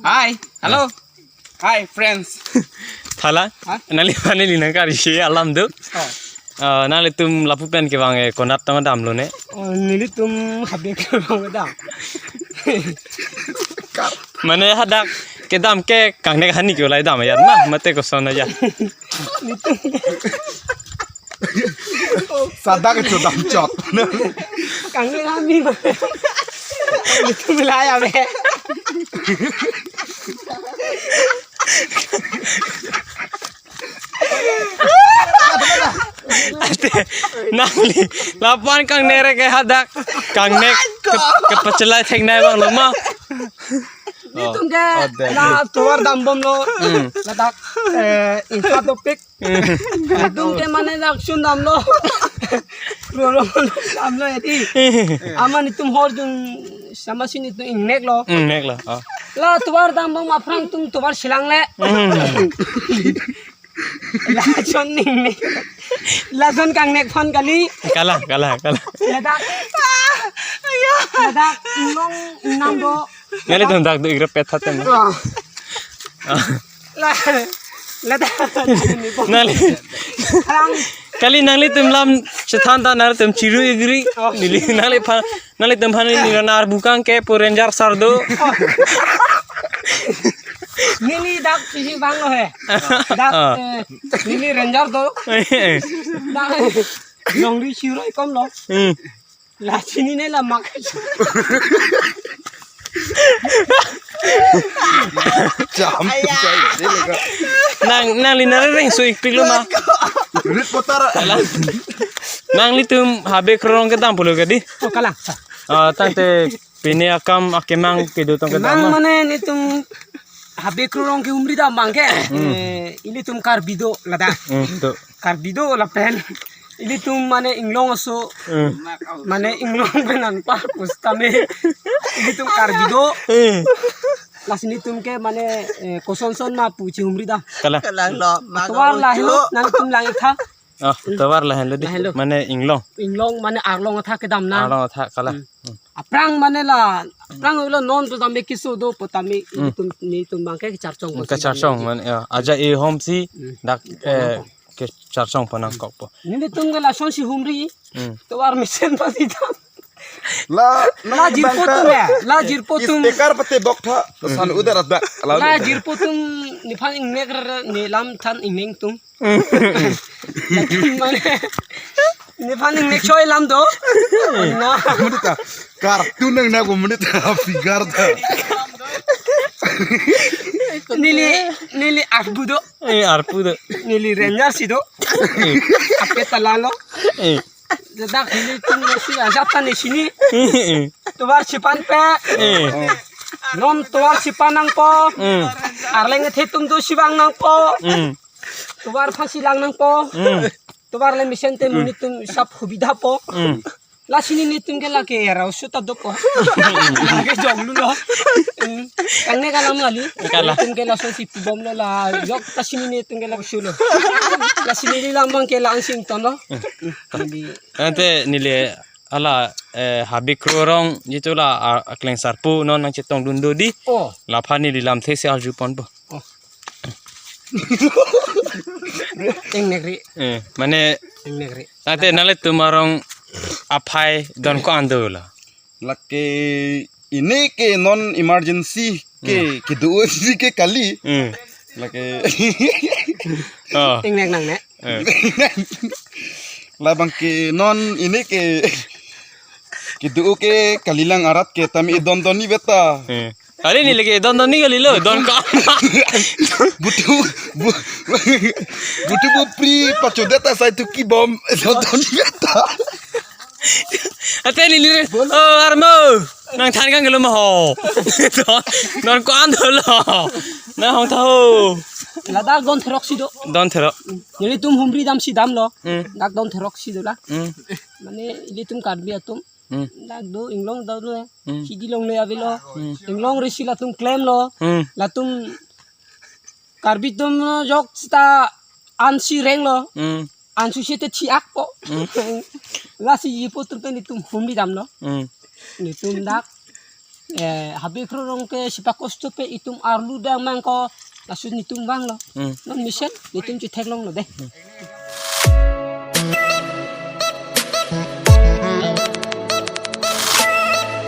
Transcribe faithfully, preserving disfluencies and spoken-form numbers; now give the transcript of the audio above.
Hai, hello. Hai, friends. Thala? Ha? Nangli aphan neli nangkarjuji alam do. Oh. Ah, nanglitum lapu pen kevang, eh, konat tong damlo ne? Oh, nelitum habe kevang dam. Mane hadak kedam ke kangnek hani ke ulai dam ya na, mate koson aja. Nelitum Sadak itu damchot. Kangnek hani ma. Nelitum milai ave. Ate, nangli lapu-an kangnek re ke hadak, kangnek ke, kepachelai theknei abang lo ma. Nelitum ke, oh, deh, la tovar dambomlo. Hmm. Ladak, eh, ingka dopik. Hmm. Nelitum ke mane dak sun damlo. Roro damlo ya di. Amat nelitum horjun sama si nelitum ingnek lo. Hmm, ingnek lo. Oh. La tovar dambom aphrang nelitum tovar chelang le. Hmm. Lason ingnek. Lason kangnek aphan kali. Kalang, kalang, kalang. Ladak. Ladak inglong ingnam do. Nanglitum dak do igrep pethat tem. Ah. Ah. La, ladak. Nangli. Kalang. Kali nanglitum lam chethan ta nangtum chiru igri. Oh. Neli nangliphan, nanglitum aphan neli nar bukang ke pu ranger sar do. Neli dak sisi bang lo he. Dak, ah, eh, neli ranger do. Dak longri chiroi kom lo. Hmm. La chinine la mak. Jam. Ayah. Nang, nangli nang reng so ikpik lo ma. Reporter. Kalang. Nanglitum habe krorong kedam pulo ke di? Oh, kalang. Ah, tangte pine akam akemang kedo tong kedam. Kemang ma? Mane nelitum habe krorong ke humri dam abang ke. Hmm. Eh, ilitum Karbi do ladak. Hmm, do. Karbi do lapen ilitum mane inglong aso. Hmm. Mane inglong pen anparpus tame ilitum Karbi do. Hmm. Lasi nelitum ke mane, eh, kosonson ma pu chihumri dam. Kalang. Kalang lo, ma tovar lo lahelo, nangtum lang-ik tha. Ah, tovar lahenlo di. Lahenlo. Mane inglong. Inglong mane arlong athak kedam na. Arlong athak kalang. Hmm. Hmm. Aphrang mane la, aphrang lo non pu tame keso do pu tame, hmm, nelitum, nelitum abang ke kecharchong. Kecharchong mane ya. Aja e hom si, hmm, dak, eh, kecharchong pon nangkokpo. Nelitum ke lasonsi humri. Hmm. Tovar mesen pati dam. La, la jirpo atum ya. La jirpo atum. Speaker pati bok tha. San udah rat dak. La jirpo atum nephan ingnek re, ne lam than ingnek atum. Mane nephan ingnek choi lam do. Na. Menit ta. Kartun nang na ko menit ta figure ta. Neli, neli arpu do. Eh, arpu do. Neli ranger si do. Eh. Ape ta lalo. Eh. Dak nelitum si ajat ta ne chini. Eh. Tovar chepanpe. Eh. Non tovar chepan nangpo. Hmm. Arleng ethe atum do chevang nangpo. Hmm. Tovar aphan chelang nangpo. Hmm. Tovar le mesen te, hmm, monit atum sab hubidha po. Hmm. La chinine nelitum ke lake era usu ta dopo. Lake jonglu lo. Hmm. Kangnek alam kali. Kalang. Nelitum ke lasonsi pibomlo la jok ta chinine nelitum ke la usu lo. La chinine lam abang ke la angsing ton lo. Jadi ante neli hala, eh, habe krorong jitu la, ah, aklengsarpo non nangchetongdun do di. Oh. Laphan neli lamthe si arju ponpo. Oh. Ingnek ri. Eh, mane ingnek ri. Ante nanglitum arong aphai don ko-an dolo? Lake ini ke non emergency ke, hmm, kedo si ke kali. Hmm. Lake oh. Ingnek nangne. Eh. Labang ke non ini ke kedo ke kalilang arat ke tame idon doni beta. Eh. Kali neli ke don doni kalilo, don ko-an. Butu, bu-, butu bupri pachodet asai tu kibom, don doni beta. Ante neli re, oh, armo. Nangthan kang kelo ma ho. Don, don ko-an dolo. Nang hong tha ho. Ladak don therok si do. Don therok. Nelitum humri damsi damlo. Hmm. Dak don therok si do la. Hmm. Mane ilitum Karbi atum. Hmm. Dak do inglong do lo. Hmm. Chidi longle avelo. Hmm. Inglong resi latum klemlo. Hmm. Latum Karbi atum jok sita ansi renglo. Hmm. Ansu sete thiak po. Lasi ipo tum pen itum humri damlo. Itum dak, eh, Habe Kro Rong ke sipa kosto pe itum arlu dam mangko, laso itum vanglo. Non mesen itum chetheklonglo de.